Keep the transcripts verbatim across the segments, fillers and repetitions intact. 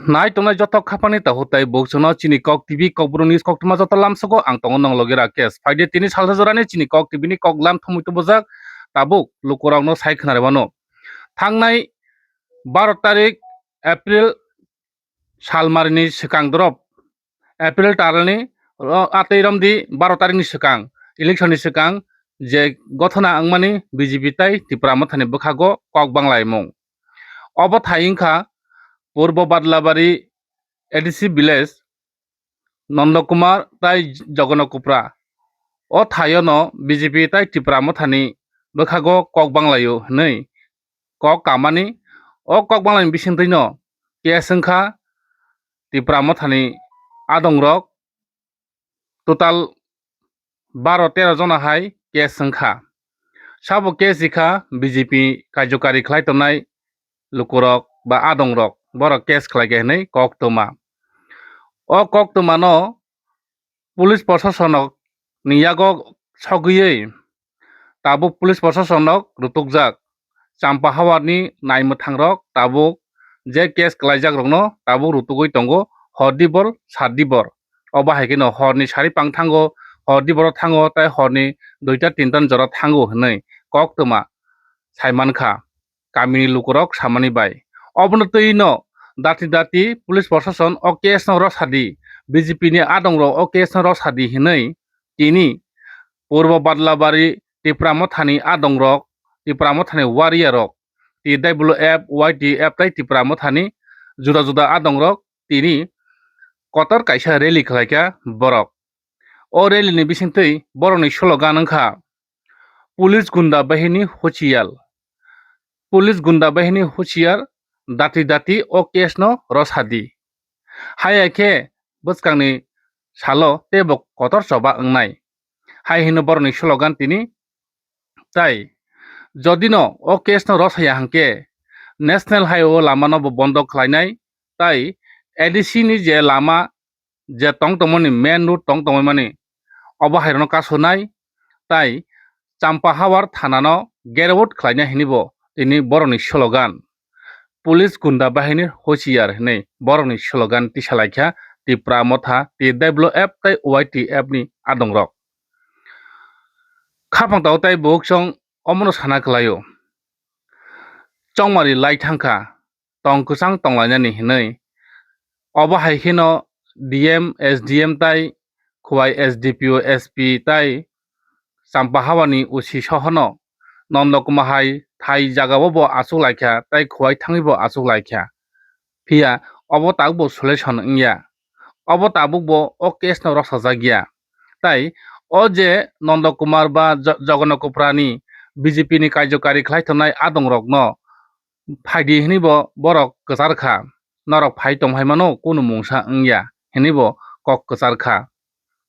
Nai tongnai joto khapani tahu tai bukchano chini Kok T V Kokborok News koktwma joto lamsogo ang tongo nong logi Rakesh. Phaidi tini salsa jorani chini Kok T V ni kok lam thumui tubujak tabuk lukurokno sai khwnarwano. Thangnai baro tarik April salmarini swkang dorop April talni, o, atwi romdi baro tarikni swkang, election ni swkang je gothona wngmani B J P tai Tipra Mothani bwkhago kok banglaimung. Obo thai wngkha Purbo Badlabari A D C village Nondo Kumar tai Jogono Kupra. O thaiono B J P tai Tipra Mothani bwkhago kok banglaio hwnwi kok kamani. O kok banglaini bisingtwino case wngkha Tipra Mothani adongrok total baro tero jona hai case wngkha. Sabo case rikha B J P kaijokari khlai tongnai lukurok ba adongrok, borok case khlai khe hwnwi kok toma. O kok tomano police proshasonokni yago sogwiwi tabuk police proshasonok rutukjak. Champa hawarni naimwthangrok tabuk je case kwlaijakrokno tabuk rutugwi tongo, hor dibor, sar dibor. Obo hai kheno horni sari pang thango, hor diboro thango, tei horni duita tinta jora thango hwnwi koktwma sai mankha kamini lukurok samani bai. Obono twino dati dati police proshasonno o case no rwsadi, B J P ni adongrok o case no rwsadi hwnwi tini Purbo Badlabari Tipra Mothani adongrok, Tipra Mothani warrior rok, T W F, Y T F tei Tipra Mothani juda juda adongrok tini kotor kaisa rally khlaikha borok. O rally ni bisingtwi borokni slogan wngkha, "Police gunda bahini huchiyar, police gunda bahini huchiyar, dati dati o case no rwsadi." Haiya khe bwskangni salo teibo kotor choba wngnai, hai hino borokni slogan tini. Tai jodi no o case no rwsaya hwnkhe National Highway o lama no bo bondo khlainai, tai A D C ni je lama je tong tongmani main road tong tongmani obo hai rokno kasonai, tai Champa Hawar thana no get out khlainai hini bo tini borokni slogan. Police gunda bahini huchiyar hwnwi borokni slogan tisalaikha Tipra Motha, T W F tei Y T F ni adongrok. Khapang tao tei buksong omono sana kwlaio. Chongmari lai thangkha, tong kwchang tonglainani hwnwi. Obo hai kheno D M, S D M tei Khowai S D P O, S P tei Champa Hawani O C sohono Nondo Kumar hai thai jagao bo achuk laikha tei Khowai thangwi bo achuk laikha. Phiya obo tabukbo solution wngya. Obo tabukbo o case no rwchajak ya. Tai o je Nondo Kumar ba Jo-, Jogono Kuprani B J P ni kaijokari khlai tongnai adongrokno phaidi hwnwi bo borok kwchar kha. Norok phai tongphai mano, kunu mungsa wngya hwnwi bo kok kwchar kha.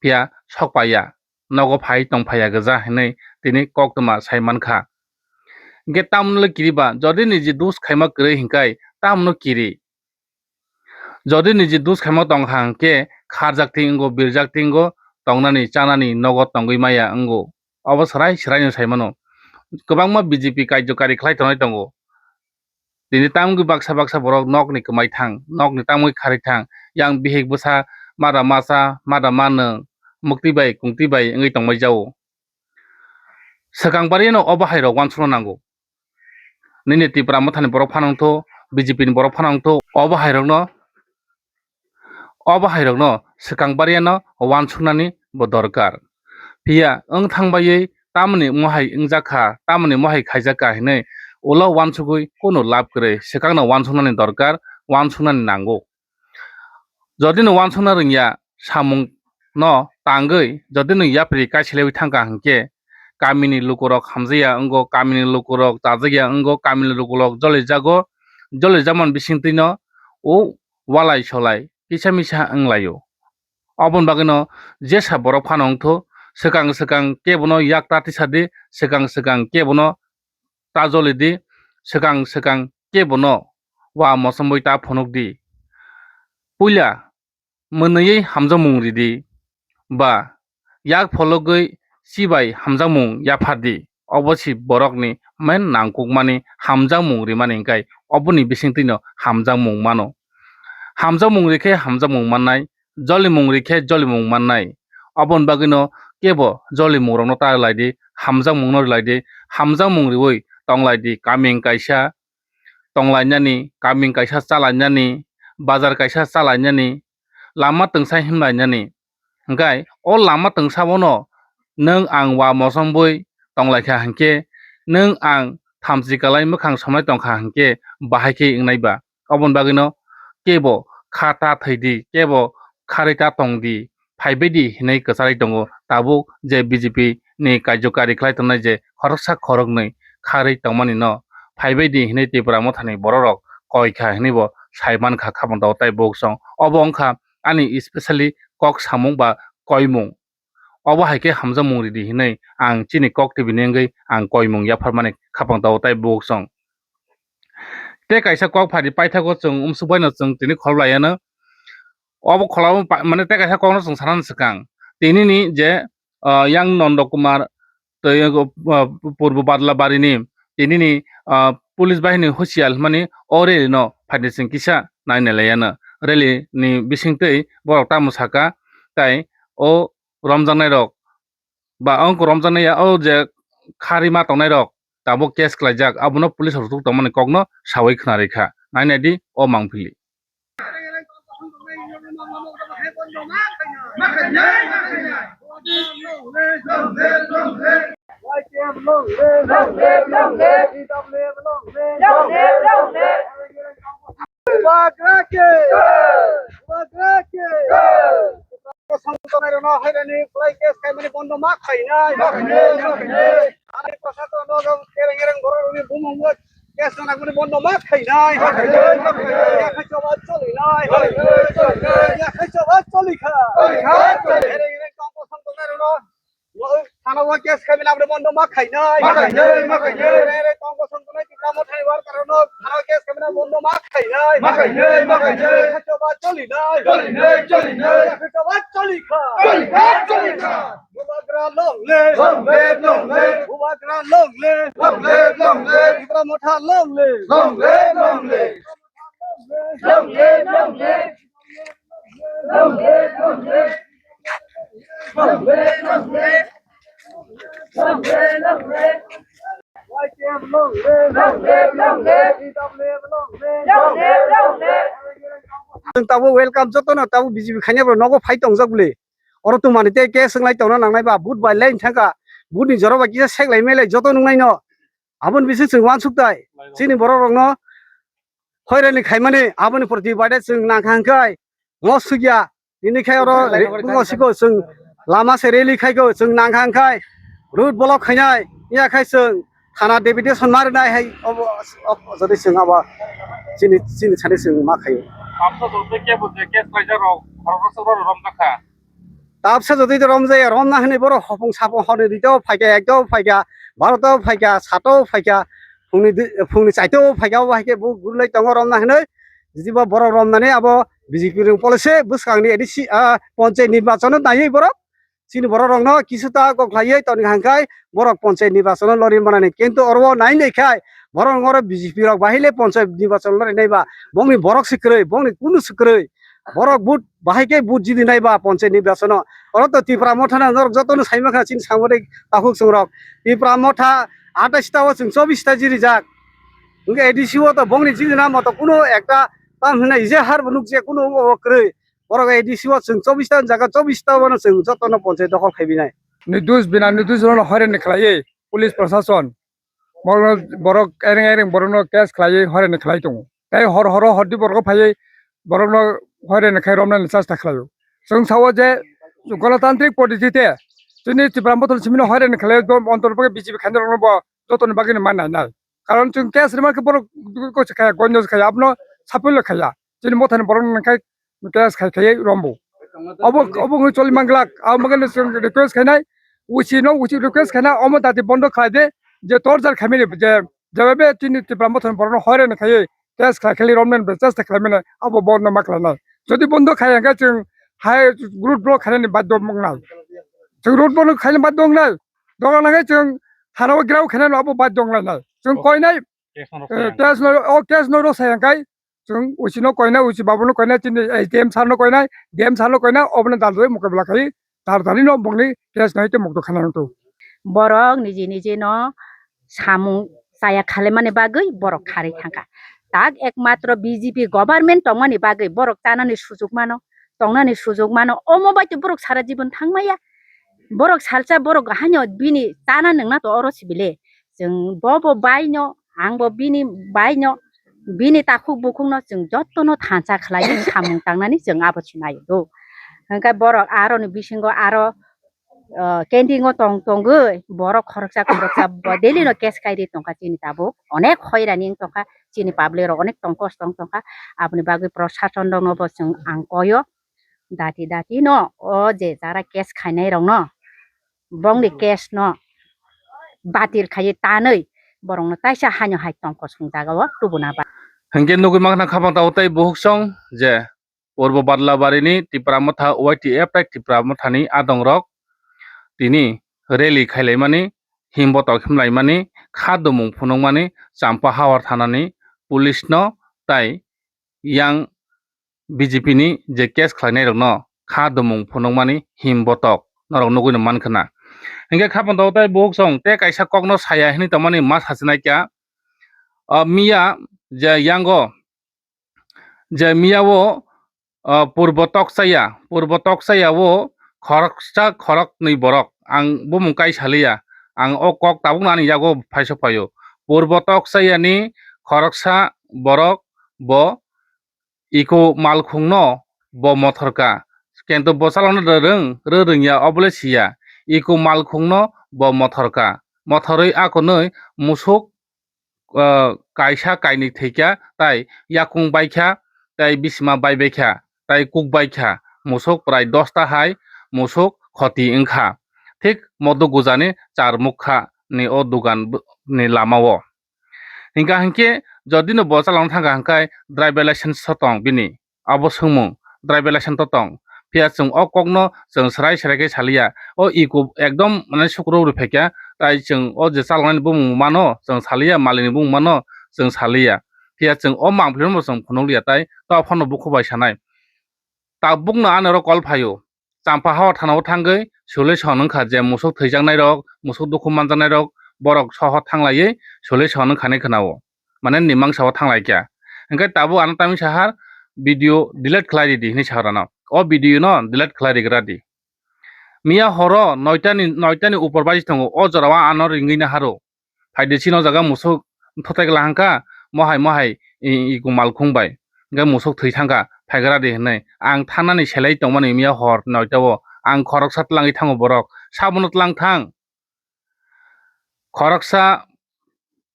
Phiya sok paiya, nogo phai tongphaiya gwja hwnwi tini koktwma sai mankha. Hwnkhe tamno le kiriba, jodi niji dus khaima kwrwi hwnkhe tamno kiri. Jodi niji dus khaima tongkha hwnkhe kharjak thing wngo, birjak thing wngo, tongnani chanani nogo tongwi maya wngo. Obo swrai swraino sai mano. Kwbangma B J P kaijokari khlai tongnai tongo. Tini tamgwi baksa baksa borok nokni kwmai thang, nokni tamgwi kharwi thang, yang bihik bwsa, mada masa, mada manwng, mwktwi bai, kungtwi bai wngwi tongbai jao. Swkang bariyano obo hai rok uansukna nango. Nini Tipra Mothani borok phano wngtho, B J P ni borok phano wngtho, obo hai rokno, obo hai rokno swkang bariyano uansuknani bo dorkar. Phiya wng thang baiwi tamoni mohai wngjak kha, tamoni mohai khaijak kha hinwi ulo uansugwi kunu lab kwrwi, swkangno uansuknani dorkar, uansuknani nango. Jodi no uansukna rwngya samung no tangwi, jodi no yapri kaiselewi thangkha hwnkhe, kamini lukurok hamjakya wngo, kamini lukurok chajakya wngo, kamini lukurok jolijago, jolijakmani bisingtwino o walai solai kisa misa wnglaio. Oboni bagwino jesa borok phano wngtho, swkang swkang kebono yak ta tisadi, swkang swkang kebono ta jolidi, swkang swkang kebono wa mochomwi ta phunukdi. Puila mwnwiwi hamjakmung ridi, ba yak phologwi chibai hamjakmung yaphardi. Obo si borokni main nangkukmani hamjakmung rimani hwnkhe oboni bisingtwino hamjakmung mano. Hamjakmung rikhe hamjakmung mannai, jolimung rikhe jolimung mannai. Oboni bagwino kebo jolimung rokno ta rwlaidi, hamjakmungno rwlaidi, hamjakmung riwi tonglaidi, kaming kaisa tonglainani, kaming kaisa chalainani, bazar kaisa chalainani, lama twngsa himlainani. Hwnkhe o lama twngsabono nwng ang wa mosongwi tonglaikha hinkhe, nwng ang thamchi kalai mwkhang somnai tongkha hinkhe bahai khe wngnai ba? Oboni bagwino kebo kha ta thwidi, kebo kharwi ta tongdi, phaibaidi hinwi kwcharwi tongo. Tabuk je B J P ni kaijokari khlai tongnai je khoroksa khoroknwi kharwi tongmani no phaibaidi hinwi Tipra Mothani bororok koi kha hinwi bo sai mankha khaphang tao tai buksong. Obo wngkha ani specially kok samung ba koimung. Obo hai khe hamjakmung ridi hinwi ang chini kok T V ni wngwi ang koimung yapharmani khaphang tao tai buksong. Tei kaisa kok phadi paithago chwng umsukbaino chwng tini khol laiyano. Obo khol mane tei kaisa kokno chwng sanani swkang. Tinini je, ah, yang Nondo Kumar tei, ah, Purbo Badlabarini tinini, ah, police bahini husial hwnmani o rally no phaidi chwng kisa naina laiyano. Rally ni bisingtwi borok tamo saka tai o romjaknairok ba ang romjaknai ya, o je kharwi ma tongnairok tabuk case khlaijak, abono police rok rwtuk tongmani kokno sawi khna rikha. Nainai di o mangpili. Bubagra ke! Bubagra ke! Songtonai rwno hairani kwlai case khaimani bondo ma khainai. Ani prosason no kereng kereng borok rwni bumung case rwna kwlai bondo ma khainai. Yakhai choba cholinai. Yakhai choba cholikha. Kereng kereng tongko songtonai rwno Thana o case khaimani aboni bondo ma khainai. Ma khainai, ma khainai. Re, re, tongko songtonai Tipra Mothani worker rokno thana o case khaimani bondo ma khainai. Ma khainai, ma khainai. Khachoba cholinai. Cholinai, cholinai. Khachoba cholikha. Cholikha, cholikha. Bubagra long live. Long live, long live. Bubagra long live. Long live, long live. Tipra Motha long live. Long live, long live. Long live, long live. Long live, long live. Long live, long live. Long live, long live. Long live, long live. Long live, long live. Chwng tabuk welcome jotono tabuk B J P khainai borok nogo phai tongjak bwle. Oro tongmani tei case wnglai tongna nangnai ba, vote bai line thangkha, vote ni jora bai kisa seklai melai joto nungnaino. Aboni bising chwng uansuk tai chini borok rokno hoirani khaimani aboni protibade chwng nangkha hwnkhe mosukya nini khai oro mosiko chwng lama se rally khaiko chwng nangkha hwnkhe road block khainai ya khai chwng thana deputation marinai hai obo jodi chwng abo chini chini sani chwng ma khaio. Tabsa jodi kebo je case khlaijak rok khoroksa rok romjakha. Tabsa jodi romjaya romna hwnwi borok hopung sapung horni duita o phaikha, ekta o phaikha, barota o phaikha, sata o phaikha, phungni dui, phungni chaita o phaikha, obo hai khe bo gurulai tongo romna hwnwi. Jodi bo borok romnani abo B J P rwng policy bwskangni A D C, ah, ponchayat nirbachon o naiwi borok chini borok rokno kisu ta kok khlaiwi toni hangkhai borok ponchayat nirbachon o lori manani. Kintu oro o nai nai khai borok oro B J P rok bahai le ponchayat nirbachon lori nai ba bongni borok se kwrwi, bongni kunu se kwrwi. Borok vote bahai khe vote jidi nai ba ponchayat nirbachon o. Oro to Tipra Motha no norok joto no sai mankha chini sangbadik takhuk chwng rok. Tipra Motha atais ta o chwng chobis ta jirijak. Hwnkhe A D C o to bongni jidi na moto kuno ekta tam hwnna ije har bo nukjak kuno o kwrwi. Borok A D C o chwng chobis ta jaga chobis ta o no chwng joto no ponchayat dokhol khai binai. Nirdosh bina nirdosh rok no hoirani khlaiwi police prosason. Borok, borok ereng ereng borokno case khlaiwi hoirani khlai tongo. Tei hor horo hordi borok phaiwi borokno hoirani khai romnani chesta khlaio. Chwng sao je gonotantrik podditi te chini Tipra Mothani simino hoirani khlai ontor bagwi B J P khainai rokno bo jotoni bagwino ma nai nai. Karon chwng case rwma khe borok ko se khaya, gonjo se khaya, abono sapillo khaya. Chini Mothani borok nang khai case khai khai rombo. Obo, obo wngwi choli manglak. Abo bagwi chwng request khainai, usi no usi request khainai, omo dati bondo khlai de, je torture khaimani je, jeba be chini Tipra Mothani borokno hoirani khai case khai khai romnani be chesta khlaimani, abo bondo ma khlainai. Jodi bondo khaya hwnkhe chwng hai road block khainani baddo wngnai. Chwng road block khainani baddo wngnai. Doga nangkhe chwng thana o grau khainani abo baddo wnglainai. Chwng koinai, eh, case no, o case no rw sai hwnkhe chwng uchi no koinai, uchi babu no koinai, chini S D M sir no koinai, D M sir no koinai, obono dal dal mokabla khai, dal dal no bongni case no hai tei mukto khana wngto. Borok niji niji no samung chaya khalemani bagwi borok kharwi thangkha. Tak ekmatro B J P government tongmani bagwi borok chanani sujuk mano, tongnani sujuk mano, omo bai to borok sara jibon thangmaya. Borok salsa borok haino bini chana nungna to oro sibile. Chwng bo bo baino, ang bo bini baino, bini takhuk bukhukno chwng jottono thansa khlaiwi samung tangnani chwng abo se naio do. Hwnkhe borok aroni bisingo aro, ah, canteen o tong tongwi borok khoroksa khoroksa bo daily no case khairi tongkha chini tabuk. Onek hoirani wng tongkha chini public rok, onek tong kosto wng tongkha. Aboni bagwi prosason rokno bo chwng ang koyo. Dati dati no o je jara case khainai rok no, bongni case no batil khaiwi tanwi borok no taisa haino hai tong kosong jaga o tubuna ba. Hwnkhe nugwi mankha khabang tabuk tei buhuk song je Purbo Badlabari ni Tipra Motha Y T F tai Tipra Motha ni adong rok tini rally khailaimani, him botok himlaimani, kha dumung phunukmani, Champa Hawar thana ni police no tai yang B J P ni je case khlainai rok no kha dumung phunukmani him botok norok nugwi no mankha na. Hwnkhe khabang tabuk tei buhuk song tei kaisa kok no saya hinwi tongmani ma sachinai kha. Ah, miya je yango je miya o, ah, purbo tokchaya, purbo tokchaya o khoroksa khoroknwi borok, ang bumung kai saliya, ang o kok tabukno ani yago phaisok phaio. Purbo tokchaya ni khoroksa borok bo iko malkhungno bo mothorka, kento bwchalokno rwrwng, rwrwngya obole siya, iko malkhungno bo mothorka, mothorwi akonwi musuk, ah, kaisa kainwi thwikha, tai yakung baikha, tai bisima baibaikha, tai kuk baikha, musuk prai dosta hai musuk khoti wngkha. Thik Modu Gujani Charmukha ni o dugan b-, ni lama o. Hingka hinkhe jodi no bo chalangno thangkha hingkhai driver license to tong bini, abo swngmung driver license to tong. Phiya chwng o kokno chwng swrai swrai khe saliya. O iko ekdom mane sukrubri phaikha, tai chwng o je chalangnani bumung mano chwng saliya, malikni bumung mano chwng saliya. Phiya chwng o mangpili no chwng phunukliya, tai to phano bukhubai sanai. Tabukno ani oro call phaio. Champa Hawar thana o thangwi solution wngkha je musuk thwijaknai rok, musuk dukhu manjaknai rok, borok soho thanglaiwi solution wngkha hinwi khwnao. Mane ni mangsa o thanglaikha. Hingkhe tabuk ano tamni sahar video delete khlai ridi hinwi sahar ano. O video no delete khlai rigra di. Miya horo noita ni, noita ni upor baji tongo, o jora o ano ringwi naharo. Phaidi chini o jaga musuk thotai kla hangkha, mohai mohai i, i kumal khung bai. Hingkhe musuk thwi thangkha, phaigra di hinwi. Ang thangnani selai tongmani miya hor noita o. Ang khoroksa tlangwi thango borok. Sabono tlang thang. Khoroksa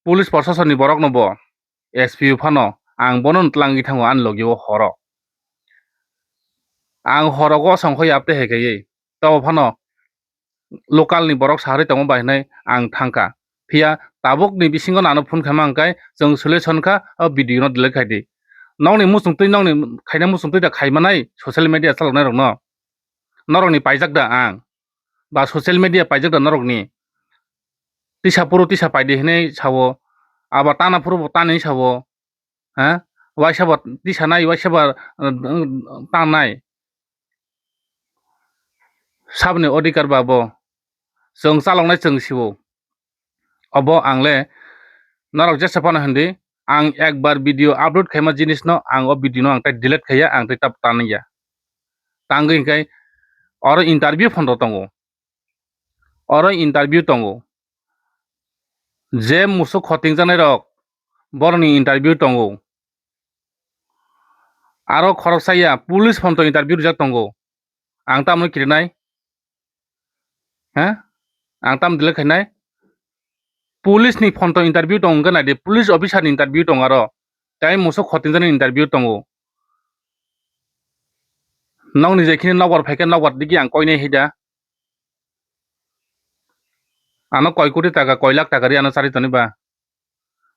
police proshasonni borokno bo, S P O phano, ang bono tlangwi thango ani logi o horo. Ang horo gosong kho yapte hai kaiwi. Tabo phano local ni borok saharwi tongo bai hinwi ang thangkha. Phiya tabuk ni bisingo nano phone khaima hwnkhe chwng solution kha, o video no delete khai di. Nokni muchungtwi, nokni khaina muchungtwi da khai manai social media chaloknai rokno. Norokni paijak da ang? Ba social media paijak da norokni? Tisa phuru tisa paidi hinwi sao, aba tana phuru bo tani sao. Ha? Waisa bo tisa nai, waisa bo, uh, tangnai. Saboni odhikar ba bo. Chwng chaloknai chwng sio. Obo ang le norok jesa phano hindi, ang ekbar video upload khaima jinis no ang o video no ang tai delete khaiya, ang tai tab tangya. Tangwi hwnkhe oro interview phano tongo. Oro interview tongo. Je musuk khotingjaknai rok, borokni interview tongo. Aro khoroksa ya, police phone to interview rijak tongo. Ang tamoni kirinai? Ha? Ang tam delete khainai? Police ni phone to interview tongo hwnkhe naidi, police officer ni interview tongo aro. Tai musuk khotingjani interview tongo. Nokni je khini nokbar phaikhe nokbar digi ang koinai hida. Ano koi koti taka, koi lakh taka ri ano chari toni ba.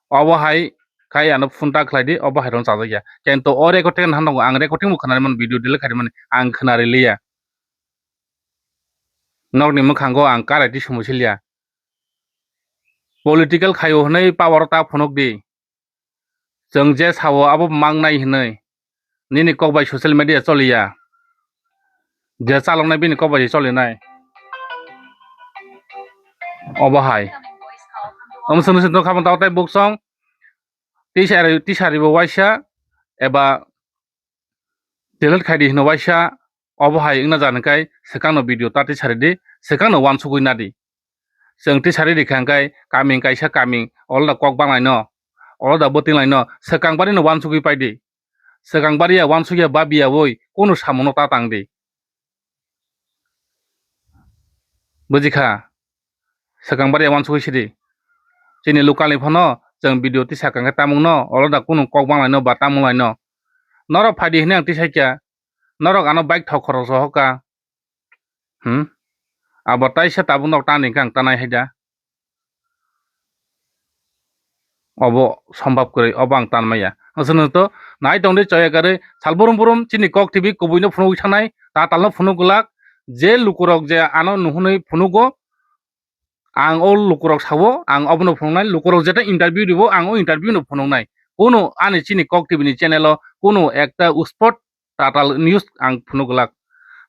Obo hai khai ano phone ta khlai di, obo hai rong chajak ya. Kento o recording han tongo, ang recording bo khwnari mano, video delete khai mani, ang khwnari liya. Nokni mwkhango ang karai di sumui siliya. Political khaio hwnwi power ta phunuk di. Chwng je sao abo mangnai hinwi. Nini kok bai social media choliya. Je chaloknai bini kok bai cholinai. Obo hai. Omo chwngno se nukha tao tei buksong. Tisari, tisari bo waisa eba delete khaidi hino waisa. Obo hai wngna jani kai swkangno video ta tisari di, swkangno wansugwi nadi. Chwng tisari rikha hwnkhe kaming kaisa kaming oloda kok banglaino, oloda bwtwnglaino, swkang barino wansugwi paidi. Swkang bariya wansukya babiyawi kunu samungno ta tangdi. Bujikha? Swkang bariya wansugwi sidi. Chini local ni phano chwng video tisa kangkhe tamungno oloda kunu kok banglaino ba tamunglaino. Norok phaidi hinwi ang tisaikha, norok ano bike thok khorok sohokha. Hmm? Abo taisa tabuk nok tani khe ang tanai haida. Obo sombab kwrwi, obo ang tanmaya. Aswkno to nai tongdi choya kwrwi sal burum burum chini Kok T V kubuino phunugwi thangnai, tatalno phunuk glak, je lukurok je ano nuhunwi phunugo, ang o lukurok sao, ang obono phunuknai, lukurok jeta interview ribo, ang o interview no phunuknai. Kuno ani chini Kok T V ni channel o kuno ekta uspot tatal news ang phunuk glak.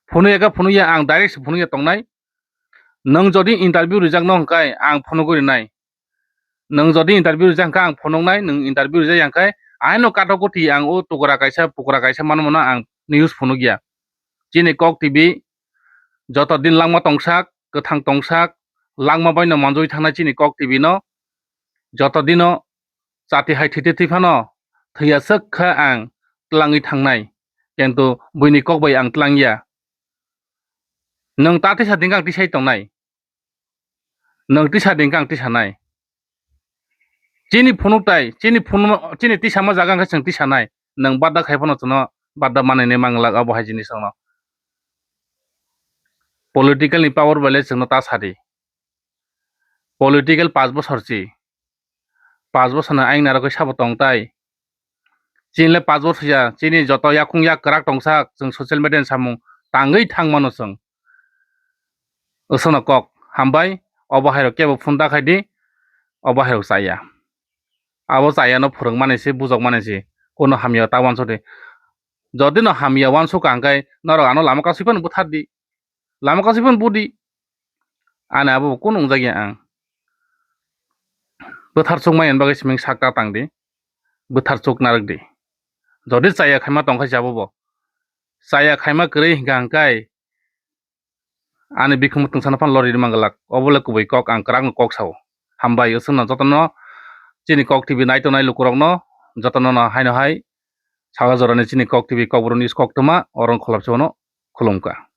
Phunuk ya khe phunuk ya, ang direct se phunuk ya tongnai. Nwng jodi interview rijak no hwnkhe ang phunugwi rinai. Nwng jodi interview rijak hwnkhe ang phunuknai, nwng interview rijak ya hwnkhe aino kato koti ang o tukra kaisa pukra kaisa manmano ang news phunuk ya. Chini Kok T V joto din langma tongsak, kwthang tongsak, langma baino manjui thangnai chini Kok T V no joto dino chati hai thwitwi thwi phano thwiya swk kha ang tlangwi thangnai, kintu buini kok bai ang tlangya. Nwng ta tisa dingkhe ang tisai tongnai, nwng tisa dingkhe ang tisanai. Chini phunuk tai, chini phunuk, chini tisama jaga hwnkhe chwng tisanai, nwng badda khai phano chwngno badda manwi manglak abo hai jinis rokno. Political ni power bai le chwngno ta sadi. Political paanch bosor si. Paanch bosor ni ayang narwgwi sabo tong tai. Chini le paanch bosor ya, chini joto yakung yak kwrak tongsa, chwng social media ni samung tangwi thang mano chwng. Aswkno kok, hambai, obo hai rok kebo phone ta khai di, obo hai rok chaya. Abo chaya no phwrwng mani si, bujok mani si, kuno hamya ta uansuk di. Jodi no hamya uansuk ka hwnkhe norok ano lama kasui phano bwthar di. Lama kasui phano budi. Ani abo bo kunu wngjak ya ang. Bwthar chukmani bagwi siming sak ta tang di. Bwthar chuk narwk di. Jodi chaya khaima tong kha se abo bo. Chaya khaima kwrwi hwnkha hwnkhe ani bikhung mwtwng sana phano lori rwma glak. Obo le kubui kok, ang kwrak no kok sao. Hambai, aswkno jotono chini Kok T V nai tongnai lukurokno jotono no haino hai saka jorani chini Kok T V Kokborok news koktwma oro kholopsa no khulumkha.